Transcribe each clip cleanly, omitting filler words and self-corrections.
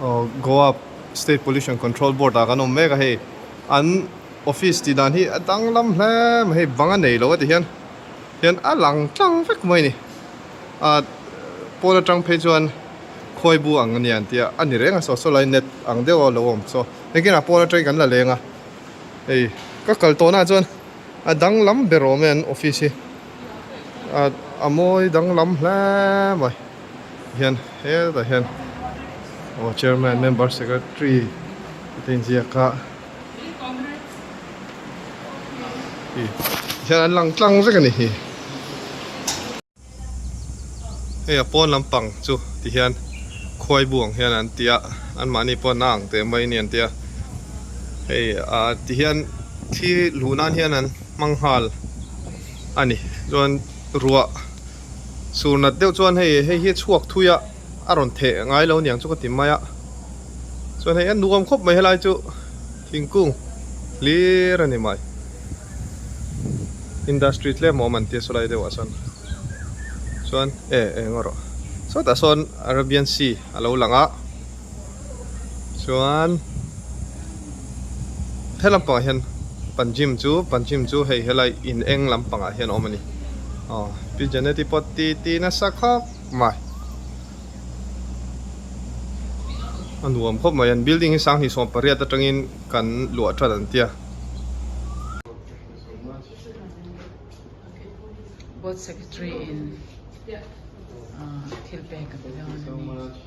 Aw Goa State Pollution Control Board ah kan awm mek a hei an office tih dan hi a danglam hle mai hei bang a nei lo a ti hian hian a lang tlang vek mai a ni ah pawn atang phei chuan khawi bu ang a ni an tia a ni reng a saw saw lai net ang deuh a lo awm saw engtin ah pawn atangin kan la leng a hei ka kal tawh na ah chuan a danglam ber awm e an office hi ah a mawi danglam hle mai. Hian hetah hian aw chairman member secretary te inziak a ih hian an lang tlang vek a ni hi hei a pawn lampang chu ti hian khuai bu ang hian an ti a anmahni pawh an ang teh mai a ni an ti a hei ah ti hian thli luh nan hian an hmang nghal a ni chuan ruah. Sur nat deuh chuan hei hei hi a chhuak thui a a rawn theh ngai lo aniang chu ka ti mai a chuan hei a nuam khawp mai helai chu thingkung hlir a ni mai industry tlem a awm an tia sawlai deuh ah sawn chuan e eng erawh sawtah sawn Arabian sea a lo lang a. Chuan he lampangah hian Panjim chu Panjim chu hei helai in eng lampangah hian a awm a ni aw Pi Janet-i pawh ti ti nasa khawp mai a nuam khawp mai an building hi 28 atangin kan luah tan an tia. Board Secretary in thil pek a pe dawn a ni.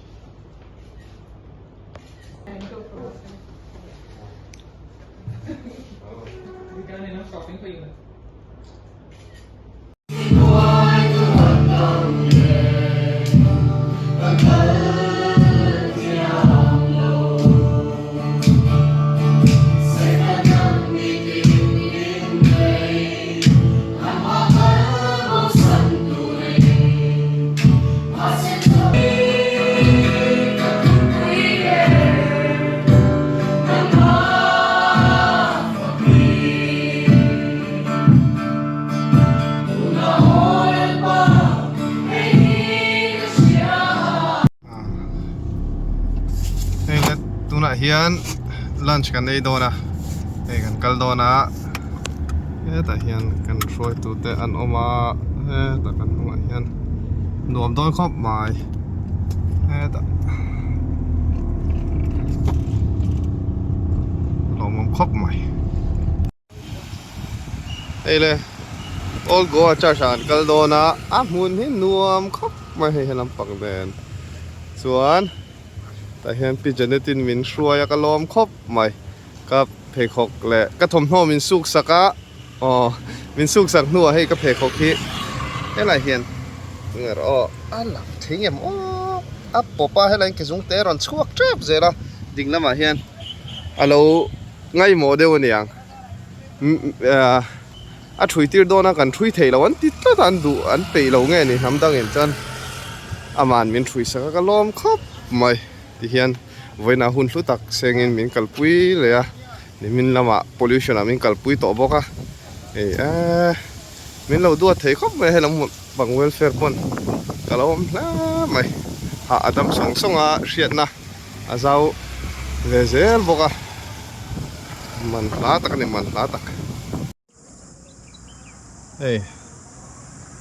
Hei le tunah hian lunch kan ei dawn a hei kan kal dawn a hetah hian kan hruaitu te an awm a hetah kan hnungah hian nuam dawn khawp mai hetah lawmawm khawp mai. Hei le Old Goa Church ah an kal dawn a a hmun hi nuam khawp mai hei helam pang nen chuan tah hian Pi Janet in min hruai a ka lawm khawp mai ka pheikhawk leh ka thawmhnaw min suk sak a aw min suk sak hnuah hei ka pheikhawk hi helai hian enge rawh aw a lang thei ngem aw a pawp a helai ke zung te a rawn chhuak tep zel a ding lamah hian a lo ngaihmawh deuh a niang a thui tir dawn a kan thui thei lo an ti tlat a an duh an peih lo nge ni hnam dangin chuan aman min thui sak a ka lawm khawp mai ti hian vawiinah hun hlu tak sengin min kalpui leh a nimin lamah pollution ah min kalpui tawh bawk a hei eee min lo duat thei khawp mai a helam bang welfare pawn ka lo awm hle mai hah a dam sawng sawng a hriatna a zau ve zel bawk a man hla tak a ni man hla tak. Hei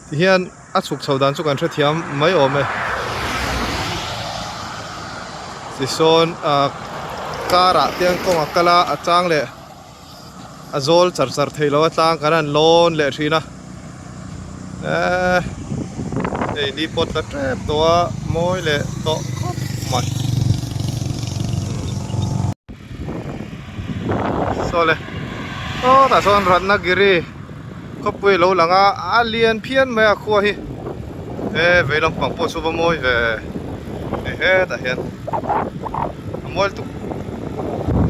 tihian a chhuk chho dan chu kan hrethiam mai awm e tisawn ah car ah te an kawng a kal a a chang leh a zawl char char thei lo a tlang kan han lawn leh thin a eee hei ni pawt la tep tawh a mawi leh tawh khawp mai. Saw le sawtah sawn Ratnagiri khawpui a lo lang a a lian phian mai a khua hi he vei lampang pawh chu va mawi ve hei hetah hian a mawi lutuk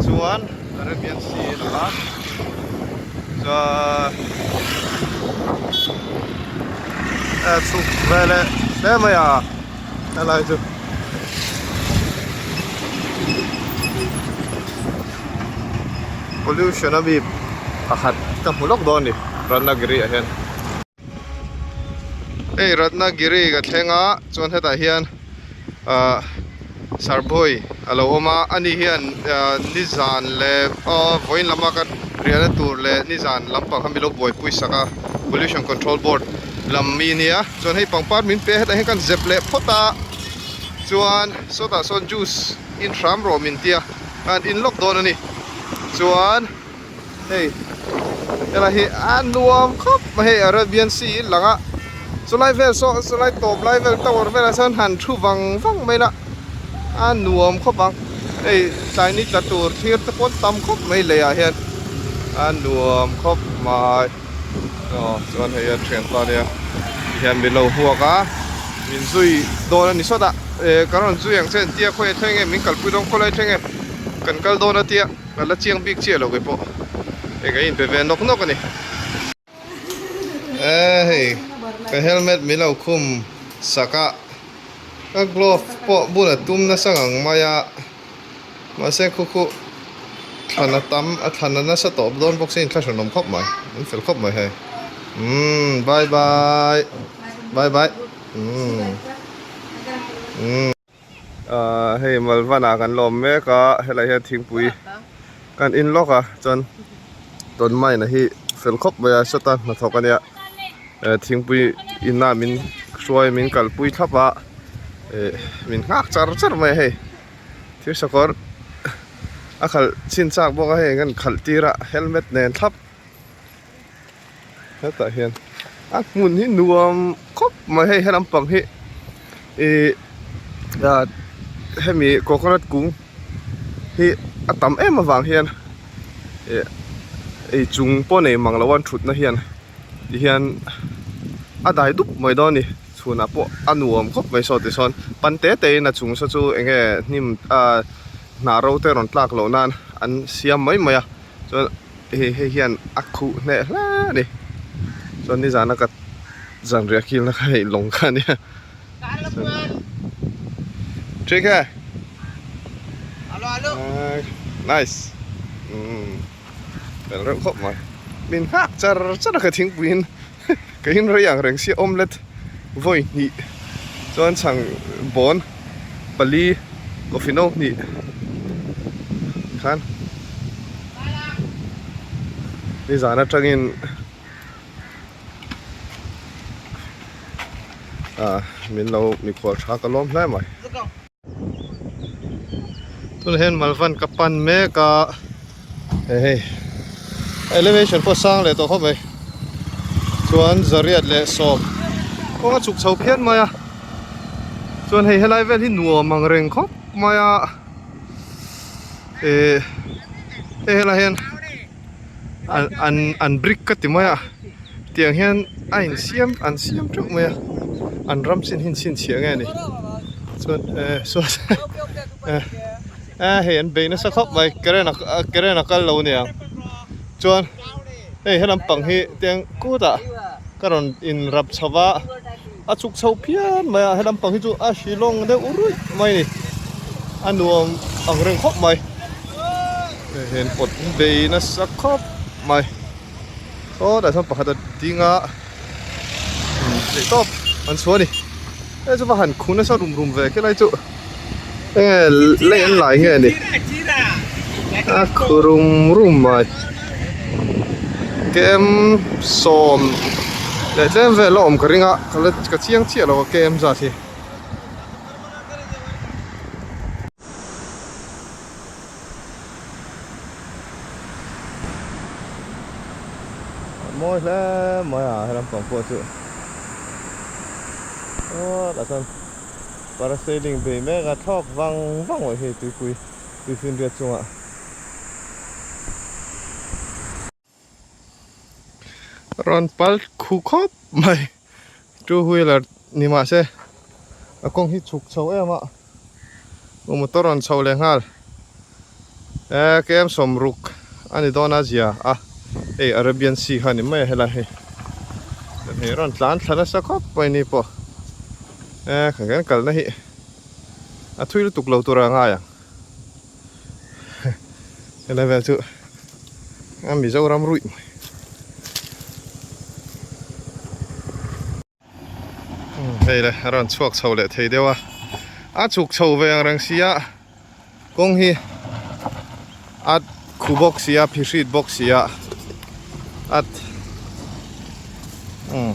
chuan Arabian Sea a lang a chuan a chhuk veleh hle mai a helai chu. Pollution a mi pakhat ka hmu lawk dawn a ni Ratnagiri ah hian. Hei Ratnagiri ka thleng a chuan hetah hian ahh. Sarbhawi a lo awm a, ani hian nizan leh aw vawiin lama ka riahna tur leh nizan lampang kha min lo buaipui sak a, Pollution Control Board lam mi nia chuan hei pangpar min pe a hetah hian kan zep leh phawt a chuan sawtah sawn juice in hram rawh min tia an in lawk dawn a ni chuan hei helai hi a nuam khawp mai hei Arabian Sea in lang a chulai vel saw chulai tawp lai vel tower velah sawn han thu vang vang mai la a nuam khawp ang hei tlai ni tla tur thlir te pawh an tam khawp mai lei ah hian a nuam khawp mai aw chuan hei a thianpa nia tihian min lo huak a min zui dawn a ni sawt a eh ka rawn zui ang che an tia khawi a thleng nge min kalpui dawn khawlai thleng nge kan kal dawn a tia. Ka la chiang bik chiah lo keipawh hei ka inpe ve nawk nawk a ni. Eh hei ka helmet min lo khum sak a ka glove pawh bun a tum nasa ngang mai a mahse khu khu thlan a tam a thlan a nasa tawp dawn bawk se inthlahrun awm khawp mai an fel khawp mai hei umm bye bye bye bye umm umm. Ahh hei Malvan ah kan lawm mek a helai hian thingpui kan in lawk a chuan tawn mine a hi fel khawp mai a sawta hnathawk a nia eh thingpui inah min hruai min kalpui thlap a eh min nghak char char mai a hei thil sakawr a khalh chhin chak bawk a hei kan khalh tir a helmet nen thlap hetah hian a hmun hi nuam khawp mai hei he lampang hi ihh ah hemi coconut kung hi a tam em avang hian ih ei chung pawh nei mang lo a an thutna hian ti hian a dai dup mai dawn a ni chhunah pawh a nuam khawp mai saw ti sawn pan te te in a chung saw chu eng nge hnim ah hnah ro te rawn tlak loh nan an siam mai mai a. Chuan hei hei hian a khuh hneh hle a ni chuan nizana ka zanriah kilna kha hei lawng kha a nia Take care Nice umm fel reuh khawp mai min nghak char char a ka thingpui in ka in rei ang reng sia omelette vawi hnih chuan chhang bawn pali coffee no hnih khan nizan atangin ah min lo mikhual tha ka lawm hle mai. Tunah hian Malvan ka pan mek a hei elevation pawh sang leh tawh khawp mai chuan zariat leh sawm kawng a chhuk chho phian mai a chuan hei helai vel hi nuam ang reng khawp mai a eh hei helai hian an an an brick ka ti mai a tiang hian a insiam an siam teuh mai a an ram chin hi an chhinchhiah nge a ni chuan eh saw eh eh hei an bei nasa khawp mai current a current a kal lo aniang chuan hei helam pang hi tiang kutah ka rawn in rap chho va a chhuk chho phian mai a helam pang hi chu a shillong deuh ruih mai a ni a nuam ang reng khawp mai hei hian pawt bei nasa khawp mai sawtah sawn pakhat a ding a theih tawp an chhuah a ni hei chu va han khu nasa rum rum ve khilai chu enge lei an lai nge ni a khu rum rum mai kem sawm leh tlem vel a awm ka ring a ka la ka chiang chiah lo a kem zat hi. Mawi hle mai a he lampang pawh chu aw tah chuan parasailing bei mek a thlawk vang vang mai hei tuipui tuifinriat chungah. Rawn pal khu khawp mai two wheeler ni mahse a kawng hi chhuk chho em a motor rawn chho leh nghal eh kem sawmruk a ni dawn a zia a hei Arabian sea kha a ni mai a helai hei hei rawn tlan thla nasa khawp mai ni pawh eh kan kalna hi a thui lutuk lo tur a ngai ang. Helai vel chu a Mizoram ruih mai. Hei le a rawn chhuak chho leh thei deuh a. A chhuk chho ve ang reng sia kawng hi a khu bawk sia phihrit bawk sia at umm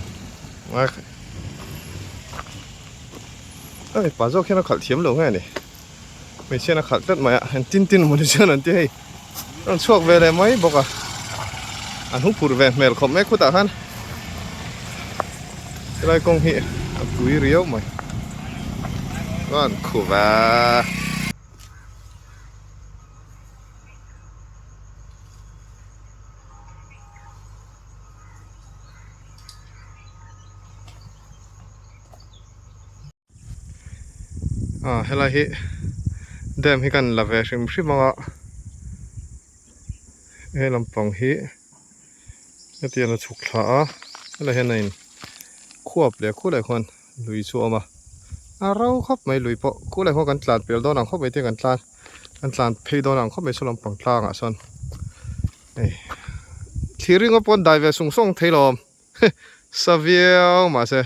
a mipa zawk hian a khalh thiam lo nge ni hmeichhia in a khalh tlat mai a engtin tin mawni chuan an ti hei a rawn chhuak ve leh mai bawk a an hu phurh ve hmel khawp mai khutah khan helai kawng hi a pui riau mai chuan khuh va. Ah helai hi dam hi kan la ve hrim hrim ang a he lampang hi hetiang a chhuk thla a helai hian a in khuap leh khulai khuan lui chu a awm a a ro khawp mai lui pawh khulai khuan kan tlan pel dawn ang khawp mai te kan tlan kan tlan phei dawn ang khawp mai saw lampang tlangah sawn hei thir ringawt pawh an dai ve sung sung thei lo awm sa viau mahse.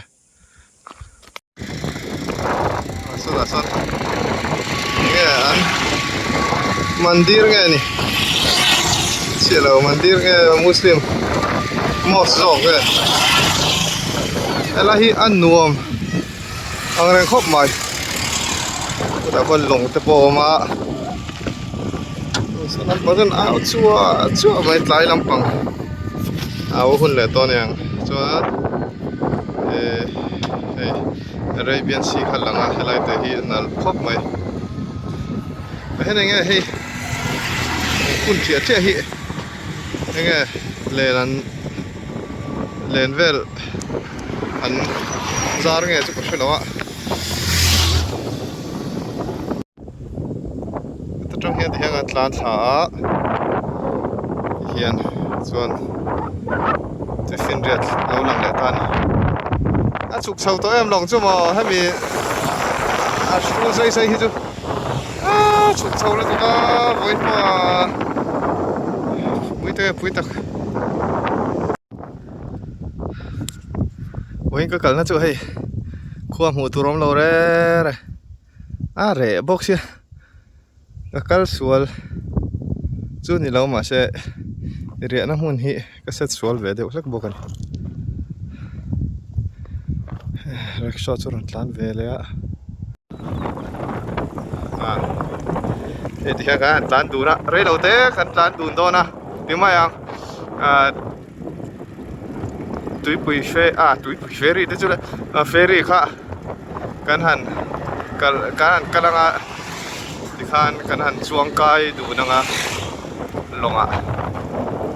Sawtah sawn enge an mandir nge ni chiah lo mandir nge muslim mosque zawk nge helai hi a nuam ang reng khawp mai chutah khuan lawng te pawh a awm a saw lampang chuan au chuah chuah mai tlai lampang au hun leh tawh a niang chuan. Ehh hei Arabian sea kha lang a helai te hi a nalh khawp mai a hen enge hei hun chiah chiah hi enge len an len vel an zar nge chu ka hre lo a heta tang hian tihian an tlan thla a tihian chuan tuifinriat lo lang leh ta a ni a chhuk chho tawh em lawng chu maw hemi a hrul zai zai hi chu aaa chhuk chho lutuk a vawi hma pui tak e pui tak vawiin ka kalna chu hei khua hmuh tur awm lo rere. A reh bawk sia ka kal sual chu ni lo mahse riahna hmun hi ka set sual ve deuh hlek bawk a ni rickshaw chu a rawn tlan ve leh a ah hei ti hian kan han tlan dun a reilo te kan tlan dun dawn a ti mai ang ah tuipui fe ah tuipui ferry te chu le ferry kha. Kan han kal kan han kal anga tikhan kan han chuang kai dun anga lawngah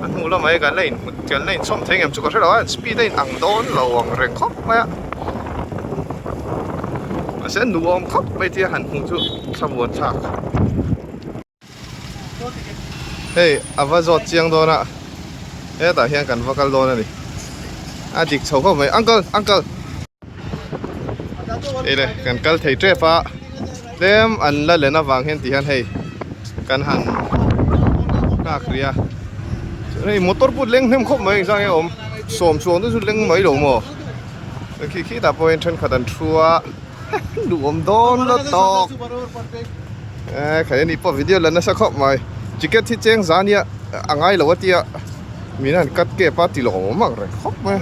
a hnu lamah hi kan la inhmu kan la inchhawm thei ngem chu ka hre lo a speed a inang dawn lo ang reng khawp mai a mahse nuam khawp mai tia han hmuh chu thlamuan thlak. Hei a va zawt chiang dawn a hetah hian kan va kal dawn a ni a dik chho khawp mai uncle uncle hei le kan kal thei tep a tlem an la len avang hian ti hian hei kan han nghak rih a hei motor pawh leng hnem khawp mai engzah nge awm sawm chuang te chu leng mai lo maw khi khitah pawh hian thenkhat an thu a. Duhawm dawn la tawk eh khai ani pawh video la nasa khawp mai ticket hi cheng za nia a ngai lo a tia min han cut kep a ti lawm ang reng khawp mai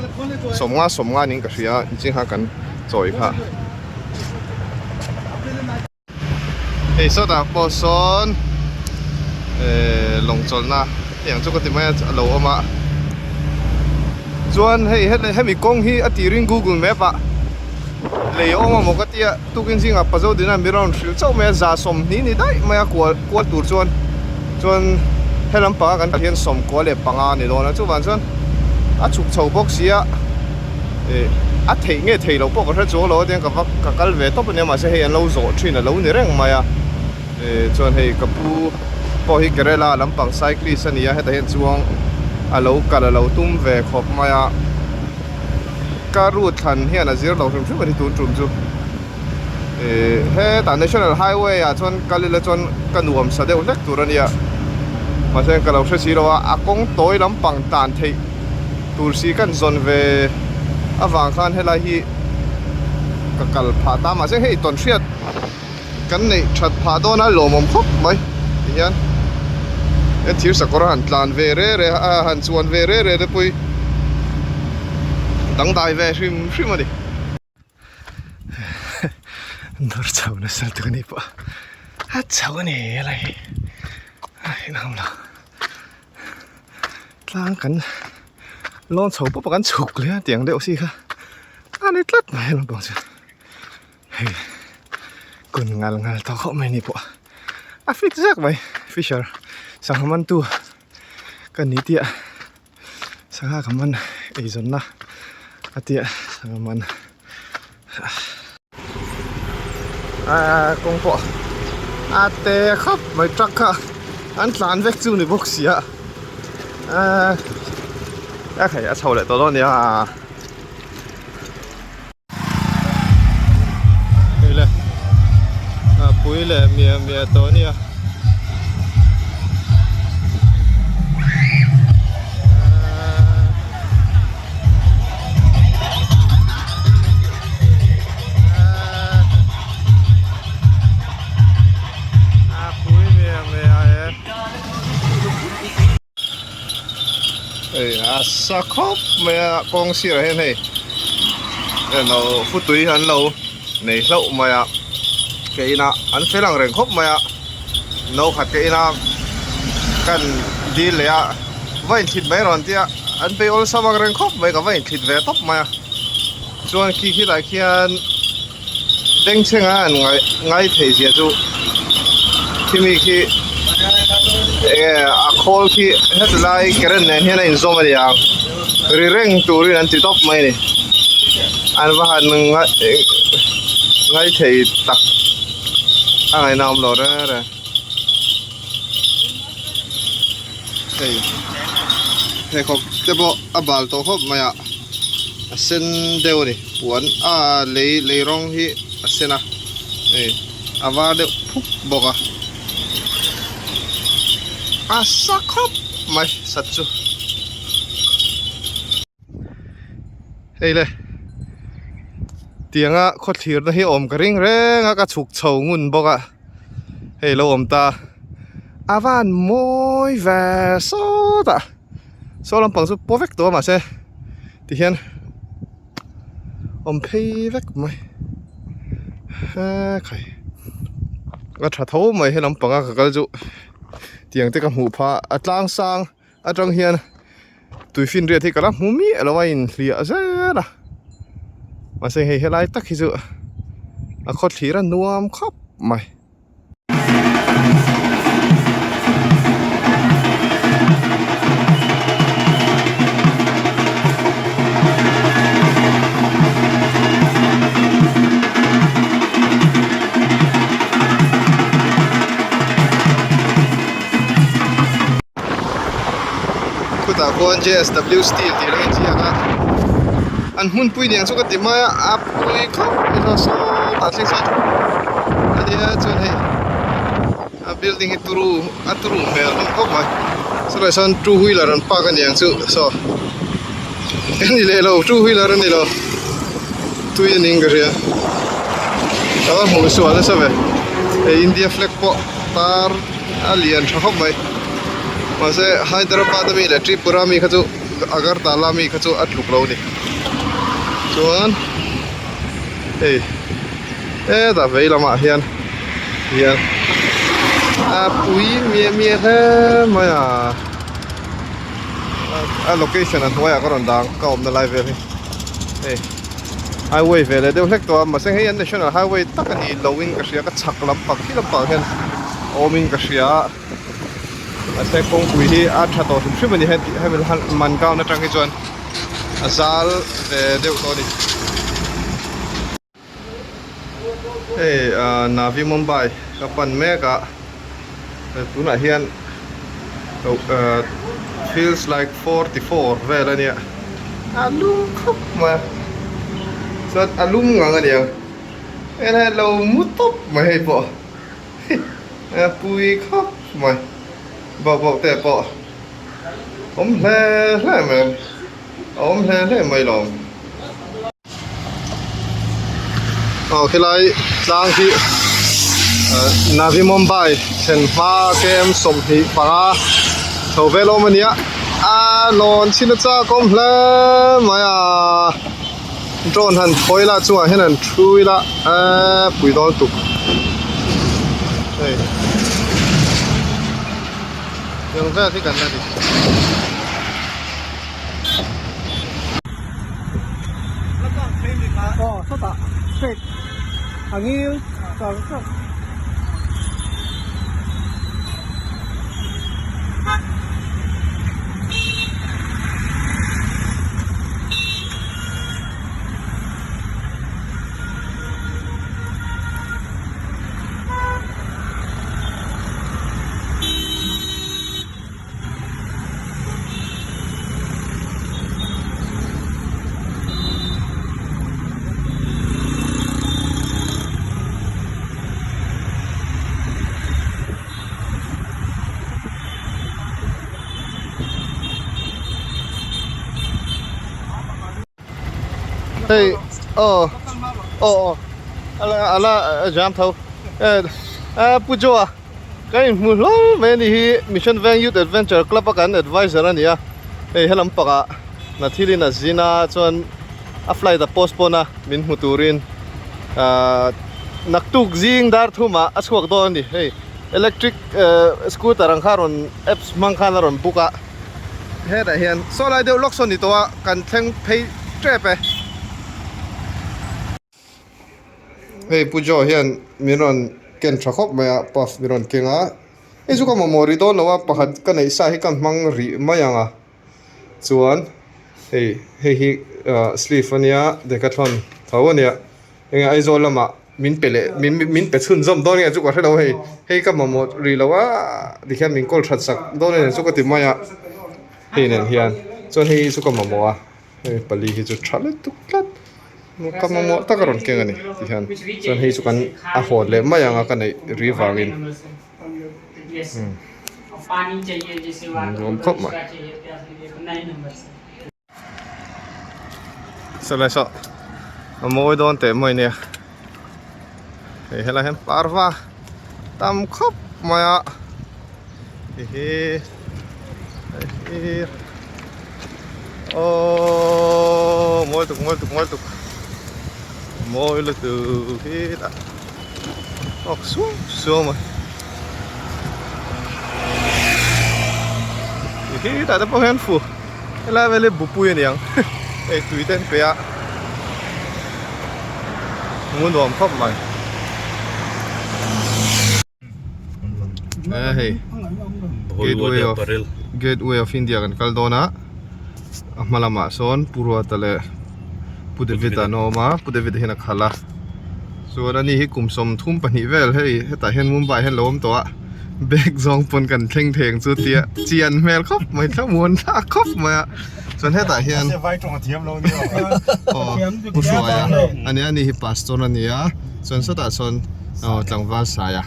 sawmnga sawmnga niin ka hria inching kha kan chawi kha. Hei sawtah pawh sawn eh lawng chawlhna hetiang chu ka ti mai a a lo awm a chuan hei hemi kawng hi a tirin google map ah lei a awm a maw ka tia tukin zingah pazo dina mi rawn hrilh chauh mai a za sawmhnih ni daih mai a kual kual tur chuan chuan helam panga kan kal hian sawmkua leh panga a ni dawn a chuvang chuan a chhuk chho bawk si a. Ih a theih nge theih loh pawh ka hre chuang lo a tiang ka va ka kal ve tawp ania mahse hei an lo zawh thin a lo ni reng mai a ih chuan hei ka pu pawh hi Kerala lampang cyclist a ni a hetah hian chuang a lo kal a lo tum ve khawp mai a ka route thlan hian a zir lo hrim hrim a ni tun tum chu ih hetah national highway ah chuan kal ila chuan ka nuam sa deuh hlek tur a nia mahse ka lo hre si lo a a kawng tawi lampang tan theih. Tur si kan zawn ve avang khan helai hi ka kal phah ta mahse hei tawn hriat kan neih that phah dawn a lawmawm khawp mai ti hian he thir sakawr a han tlan ve re re a han chuan ve re re te pawh hi dangdai ve hrim hrim a ni. Dawr chho nasa lutuk a nih pawh a chho a ni helai hi a inawm lo tlang kan lawn chho pawp a kan chhuk leh a tiang deuh si kha a ni tlat mai lampang chu hei kun ngal ngal tawh khawp mai a ni pawh a fit zek mai fisher sangha mantu ka ni tih a. Sangha ka man eizawnna a tia sangha man aaa kawng pawh a te khawp mai truck kha an tlan vek chu ni bawk si a aaa a khai a chho leh tawh dawn a nia. Hei le a pui leh miah miah tawh a nia. A pui miah miah e. Hei a sa khawp mai a kawng sirah hian hei eng lo futui an lo nei hlauh mai a ke inah an fel ang reng khawp mai a no khat ke ina kan dil leh a va inthlit mai rawn tia an bei awlsam ang reng khawp mai ka va inthlit ve tawp mai a chuan khi khilai khian Bengchhenga an ngai thei zia chu khimi khi enge a khawl khi heti lai current nen hian a inzawm a ni ang ri reng turin an ti tawp mai a ni an va han ngai thei tak a ngaihna awm lo reng reng hei pheikhawk te pawh a bal tawh khawp mai a a sen deuh a ni puan a lei lei rawng hi a sen a hei a var deuh phuk bawk a a sa khawp mai sat chu hei le tianga khawthlir na hi awm ka ring reng a ka chhuk chho ngun bawk a. Hei lo awm ta a van mawi ve sawt a saw lampang chu paw vek tawh a mahse tihian awm phei vek mai hekhai a tha tho mai he lampang a ka kal chu tiang te ka hmuh phah a tlang sang atang hian tuifinriat hi ka la hmu miah lo a inhliah zel a mahse hei helai tak hi chu a khaw thlir a nuam khawp mai. Khutah khuan JSW steel tih lo inziak a an hmunpui niang chu ka ti mai a a pui khawp mai chuan sawtah thleng sawn a nia chuan hei a building hi turu a turu hmel hlawm khawp mai chulaiah sawn two wheeler an park a niang chu saw a ni leh lo two wheeler a ni lo tui a ning ka hria ka va hmuh sual nasa ve hei India flag pawh tar. A lian tha khawp mai mahse Hyderabad ami leh Tripura ami kha chu Agartala ami kha chu a tluk lo a ni chuan hei hetah vei lamah hian hian a pui miah miah hle mai a a location a hnuaiah ka rawn dah ang ka awmna lai vel hi hei highway ve leh deuh hlek tawh a mahse hei an national highway tak a ni lo in ka hria ka chhak lampang khi lampang hian a awm in ka hria a mahse kawngpui hi a tha tawh hrim hrim a ni hemi man gown atang hi chuan a zal ve deuh tawh a ni. Hei ah Navi Mumbai ka pan mek a tunah hian feels like 44 vel a nia a lum khawp mai a chuan a lum ngang a niang helai lo mu tawp mai hei pawh a pui khawp mai bauh bauh te pawh awm hle hle mai a awm hle hle mai lawm. Aw khilai tlang hi Navi Mumbai thlen hma kem 25 chho vel awm a nia a lawn chhin a chak awm hle mai a drone han thawi ila chungah hian han thu ila eee pui dawn tuk hei eng vel hi kan la ni. Hei aw aw aw ala ala jam tho e pu Joa Ka inhmu hlawl mai a ni hi Mission Veng Youth Adventure Club a kan advisor a ni a, hei helam pakah hna thilin a zin a chuan a flight a postpone a min hmu turin ahh naktuk zing dar thumah a chhuak dawn a ni hei electric ehh scooter ang kha a rawn apps hmang khan a rawn book a hetah hian saw lai deuh lawk sawn ni tawh a kan thleng phei tep e. Hei Pu Joe hian min rawn ken tha khawp mai a puff min rawn keng a hei chu ka mamawh rih dawn lo a pakhat ka neih sa hi ka hmang rih mai ang a chuan hei hei hi ah sleeve a nia decathlon tho a nia enge Aizawl lamah min pe leh min min pe chhunzawm dawn nge chu ka hrelo hei hei ka mamawh rih lo a tikhian min kawl that sak dawn a ni chu ka ti mai a hei nen hian chuan hei hi chu ka mamawh a. Hei pali hi chu tha lutuk tlat ka mamawh tak a rawn keng a ni ti hian chuan hei chu kan a hawt leh mai ang a ka neih ri vangin nuam khawp mai. Sawlai saw a mawi dawn teh mai nia hei helai hian parva tam khawp mai a hihi hei hi. Aww mawi tuk mawi tuk mawi tuk mawi lutuk hi tah awk suau suau mai hi tah te pawh hian fu helai vel hi bupui a niang hei tui te an pe a hmu nuam khawp mai. Hei gateway of gateway of India kan kal dawn a a hma lamah sawn Pu Ruata leh Pu David an awm a Pu David hian a khalh a chuan ani hi kum 32 vel hei hetah hian Mumbai hian lo awm tawh a bag zawng pawn kan thleng thei ang chu tia chian hmel khawp mai thlamuan thlak khawp mai a chuan hetah hian aw Pu Hruaia ani ani hi pastor a ni a chuan sawtah sawn. Aw tlangval saia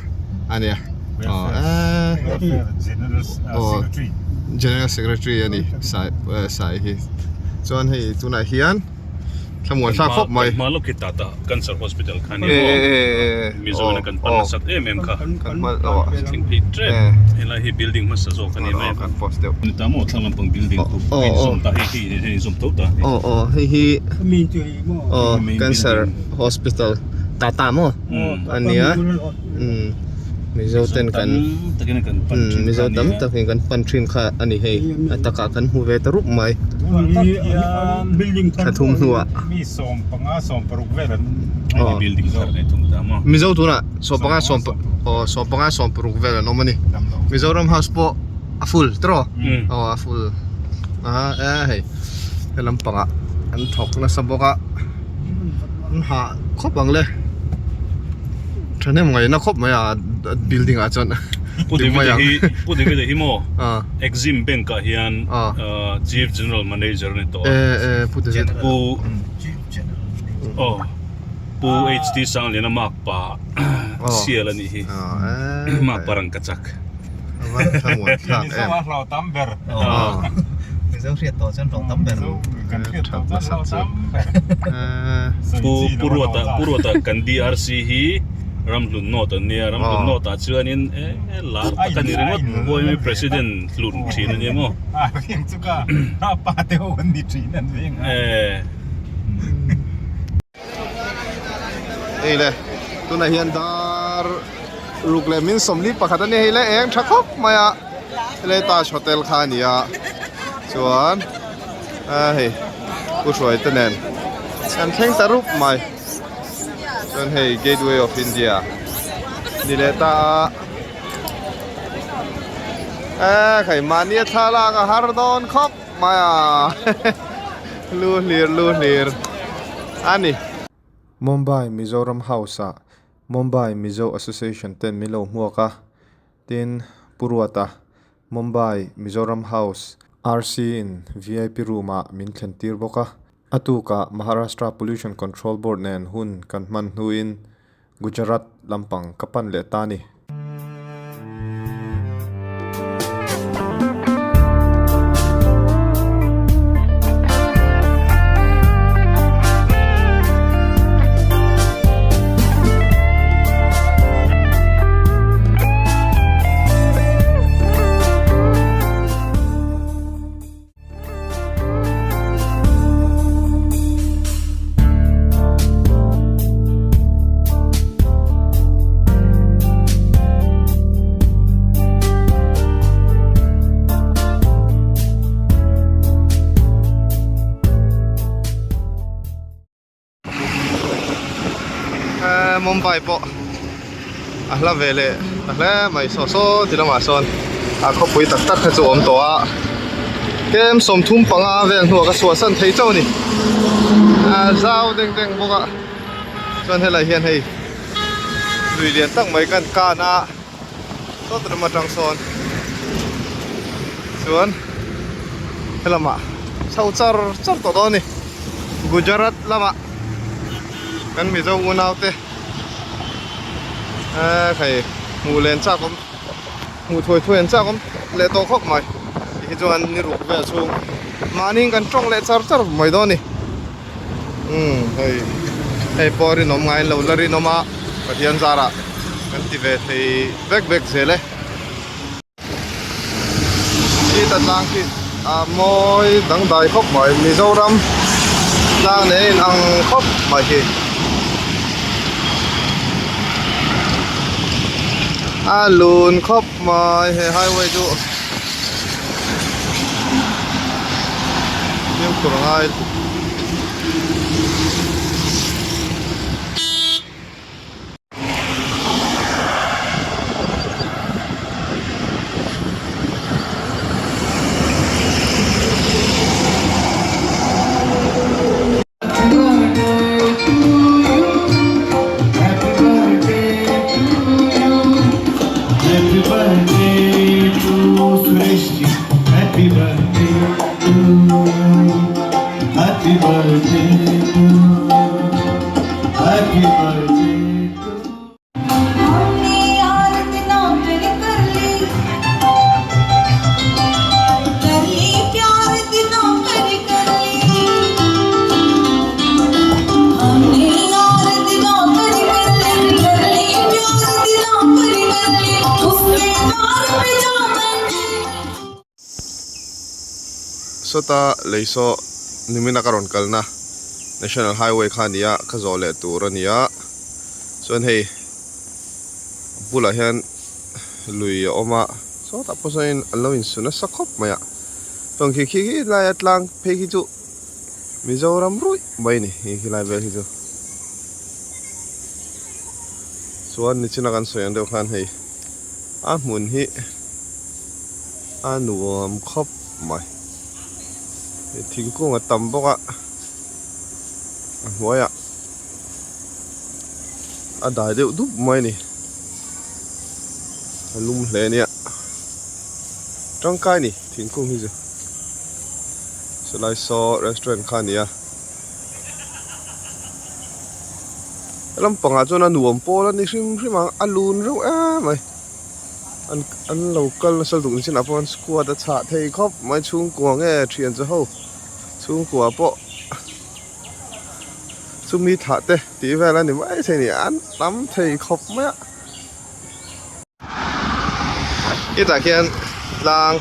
a nia aw eee aw general secretary a ni sai sai hi chuan hei tunah hian thlamuan thlak khawp mai hma lawk hi tata cancer hospital kha nia mizoram kan pan nasat em em kha kan hma aw thleng phei tep helai hi building hmasa zawk a ni mai kan post deuh ni ta maw thlang lampang building khu a inzawm ta hei hi hei inzawm tho ta aw aw hei hi aw cancer hospital Tata maw a nia umm mizo ten kan mizo tam takin kan pan thin kha a ni hei a takah kan hmu ve ta rup mai thla thum hnuah aw mizo tunah 15 aw 15 16 vel an awm a ni Mizoram house pawh a full tawh aw a full a hei he lampangah an thawk nasa bawk a. An hah khawp ang le thahnem ngaihna khawp mai a building ah chuan Pu David hi Pu David hi maw Exim Bank ah hian Chief General Manager a ni tawh a Pu David Pu aw Pu HT Sangliana makpa sial a nih hi makpa rang ka chak Pu Pu Ruata Pu Ruata kan DRC hi. Ramhlun North an nia, Ramhlun North ah chuanin e lar tak a ni ringawt Boimi President hlun thin a nia maw. A veng chu ka a pa te ho an ni thin an veng a. Hei le tunah hian dar ruk leh min sawmli pakhat a ni hei le eng tha khawp mai a helai Taj Hotel kha a ni a chuan hei Pu Hruaite nen an thleng ta rup mai. Chuan hei Gateway of India ni leh ta a e khai mahni a thlalak a har dawn khawp mai a lu hlir lu hlir a ni. Mumbai Mizoram House ah Mumbai Mizo Association ten min lo hmuak a tin Pu Ruata Mumbai Mizoram House RC in vip room ah min thlen tir bawk a. A tukah Maharashtra Pollution Control Board nen hun kan hman hnuin Gujarat lampang ka pan leh ta a ni. Mumbai pawh a hla ve leh ta hle mai saw saw ti lamah sawn a khawpui tak tak kha chu a awm tawh a tlem 35 vel hnuah ka chhuahsan thei chauh a ni a zau deng deng bawk a chuan helai hian hei lui lian tak mai kan kan a sawt ram atang sawn chuan helamah chho char char tawh dawn a ni Gujarat lamah kan Mizo unau te eee hei hmuh len chak awm hmuh thuai thuai an chak awm leh tawh khawp mai ti hi chuan ni ruk vel chhung mahni kan tawng leh char char mai dawn a ni umm hei hei pawh rinawm ngaiin lo la rinawm a Pathian zarah kan ti ve thei vek vek zel e. Chita tlang khi a mawi dangdai khawp mai Mizoram tlang nen in ang khawp mai hi a lun khawp mai he highway chu fimkhur a ngai. Sawta lei saw nimina ka rawn kalna National Highway kha a ni a, ka zawh leh tur a ni a, chuan hei a bulah hian lui a awm a, sawtah pawh sawn an lo insu nasa khawp mai a, chuan khi khi khi laia tlang phei khi chu Mizoram ruih mai a ni khi khi lai vel hi chu chuan nichina kan sawi ang deuh khan hei a hmun hi a nuam khawp mai thingkung a tam bawk a a hnuaiah a dai deuh dup mai a ni a lum hle a nia tangkai a ni thingkung hi chu chulai saw restaurant kha a ni a lampangah chuan a nuam pawl a ni hrim hrim ang a lun reuh em mai. An an lo kal nasa duh chin ah pawh squad a chhah thei khawp mai chhungkua nge thian chu ho chhungkua pawh Chumi thlah te tih vel a ni mai thei a ni an tam thei khawp mai a. Hetah khian tlang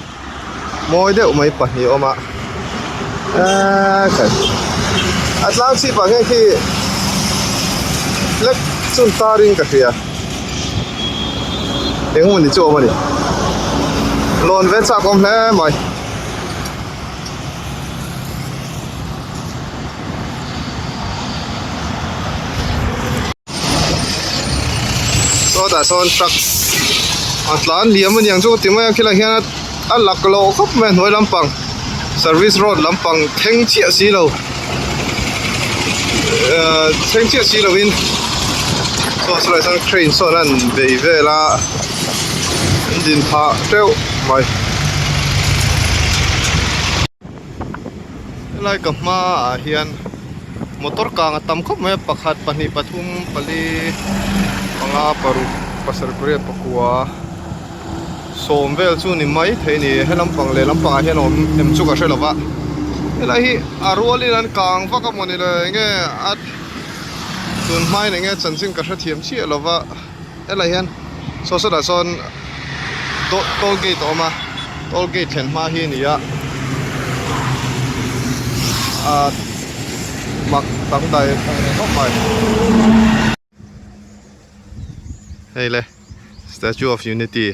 mawi deuh mai pahnih a awm a eee khai a tlang chhip ah hian khi hlek chun tarin ka hria engemaw ni chu a awm a ni lawn ve chak a awm hle mai. Sawtah sawn truck a tlan liam a niang chu ti mai a khilai hian a lak loh khawp mai a hnuai lampang service road lampang thleng chiah si lo ehh thleng chiah si lo in saw sawlai sawn crane sawn a an bei vel a an din phah teuh mai. Helai ka hmaah hian motor kang a tam khawp mai a pakhat pahnih pathum pali panga paruk pasarih pariat pakua sawm vel chu ni mai thei a ni he lampang leh lampangah hian awm em chu ka hre lo va helai hi a rualin an kang vak a mawni le enge a tun hmain enge chanchin ka hrethiam chiah lo va helai hian saw sawtah sawn toll gate a awm a toll gate thlen hma hi a ni a ah mak dangdai khawp mai hei le statue of unity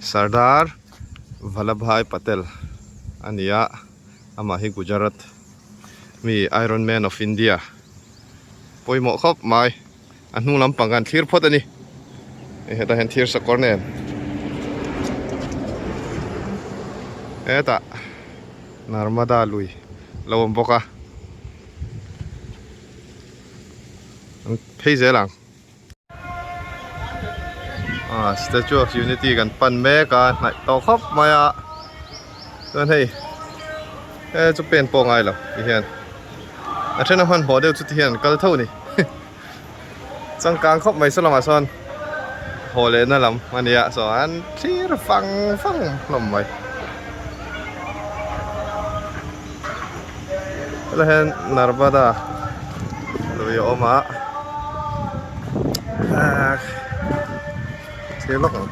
Sardar Vallabhbhai Patel a ni a amah hi Gujarat mi iron man of India pawimawh khawp mai. A hnung lampang kan thlir phawt a ni hei hetah hian thir sakawr nen hetah Narmada lui lo awm bawk a an phei zel ang ah statue of unity kan pan mek a hnaih tawh khawp mai a chuan hei he chu pen pawh a ngai lo ti hian a then a hmanhmawh deuh chu ti hian an kal tho a ni. Changkang khawp mai saw lamah sawn haw lehna lam a nia saw an thlir vang vang hlawm mai. Helai hian Narmada lui a awm a ah thlir lawk ang.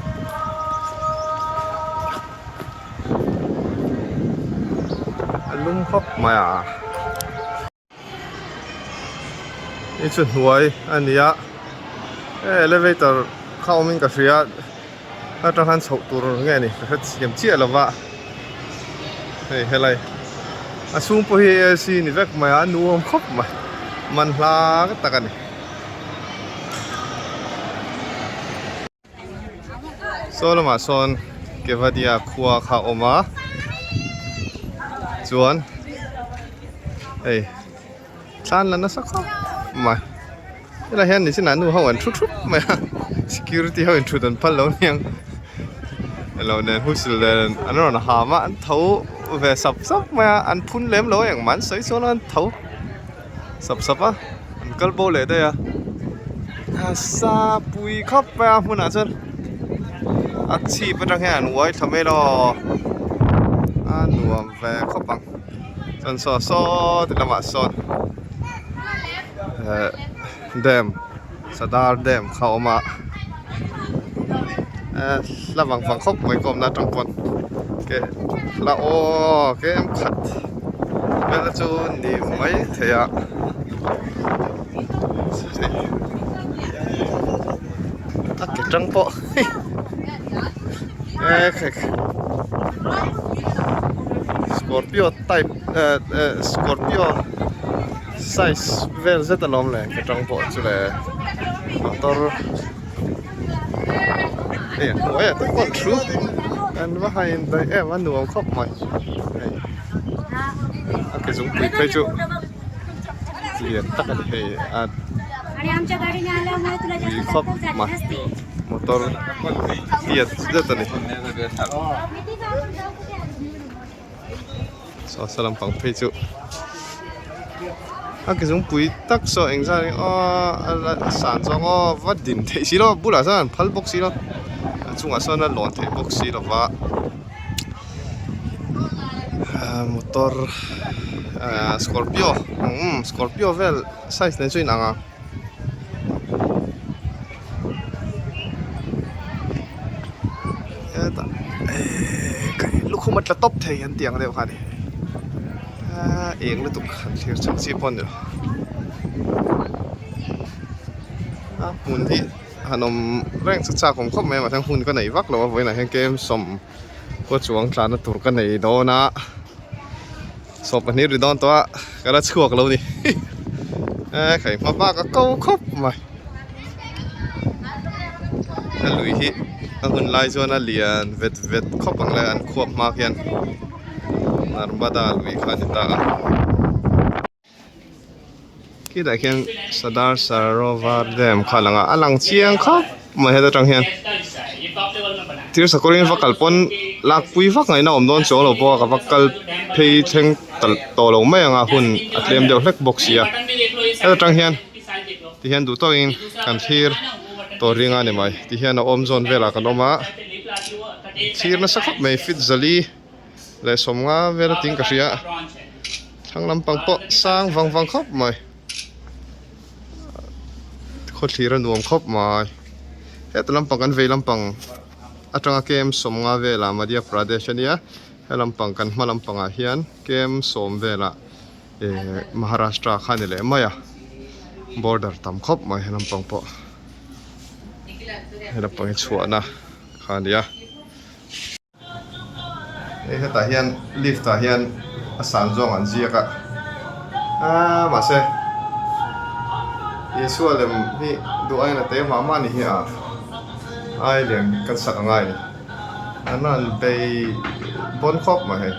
A lum khawp mai a. Hei chu hnuai a ni a he elevator kha awmin ka hria atang khan chhoh tur nge ni ka hre thiam chiah lo va hei helai a chhung pawh hi A C ni vek mai a a nuam khawp mai man hla tak a ni. Saw lamah sawn Kevadia khua kha a awm a chuan hei thlan la nasa khawp mai helai hian nichinah nu ho an thu thup mai a security ho in thut an phal lo aniang elo nen whistle nen an rawn ham a an tho ve sap sap mai a an phun lem lo a engmah an sawi chuan an tho. Sap sap a an kal bo leh daih a nasa pui khawp mai a hmunah chuan a chhip atang hian an uai thla mai elaw a nuam ve khawp ang chuan saw saw ti lamah sawn eh dam sadar dam kha a awm a eh hla vang vang khawp mai ka awmna atang pawn ke hla aw kem khat vel chu ni mai thei a a ke tang pawh eh khai scorpio type eh eh scorpio size vel zet alawm le ke tang pawh chu le motor hei a hnuaiah te pawh an thu an va han indaih em a nuam khawp mai hei a ke zungpui phei chu lian tak a ni hei a pui khawp mai motor tiat zet a ni saw saw lampang phei chu a ke zungpui tak saw engzat nge aw a san zawng aw va din theih si lo a bulah sawn an phal bawk si lo a chungah sawn a lawn theih bawk si lo va. Motor ah scorpio umm scorpio vel size nen chu a inang ang. Hetah ehh lukhum a tla tawp thei an tih ang deuh kha a ni ahh eng lutuk han thlir chho chi pawh a ni lo a hmun hi han awm reng chu chak awm khawp mai a mahse hun ka nei vak lo a vawiinah hian kem sawm khua chuang tlanna tur ka nei dawn a. 20 ri dawn tawh a ka la chhuak lo ni e khai hma bak a ko khawp mai a lui hi a hun lai chuan a lian vet vet khawp ang le an khuap hma khian Narmada lui kha a ni ta a. Khitah khian Sardar Sarovar Dam kha a lang a, a lang chiang khawp mai heta tang hian thil sakawrin va kal pawn lakpui vak ngaihna awm dawn chuang lo bawk a ka va kal phei thleng tawh lo mai ang a hun a tlem deuh hlek bawk si a heta tang hian tihian duh tawkin kan thlir tawh ring a ni mai tihian a awm zawn velah kan awm a thlir nasa khawp mai fit zali. Leh sawmnga vel a ting ka hria thlang lampang pawh sang vang vang khawp mai khawthlir a nuam khawp mai heta lampang kan vei lampang atanga kem sawmnga velah Madhya Pradesh a nia he lampang kan hma lampangah hian kem sawm velah ehh Maharashtra kha a ni leh mai a border tam khawp mai he lampang pawh he lampang hi chhuahna kha a ni a. Hei hetah hian lift ah hian a san zawng an ziak a aaa mahse Isua lem hi duh aiin a te mah mah a ni hi a ai lian kan sak a ngai a ni an rawn bei bawn khawp mai hei.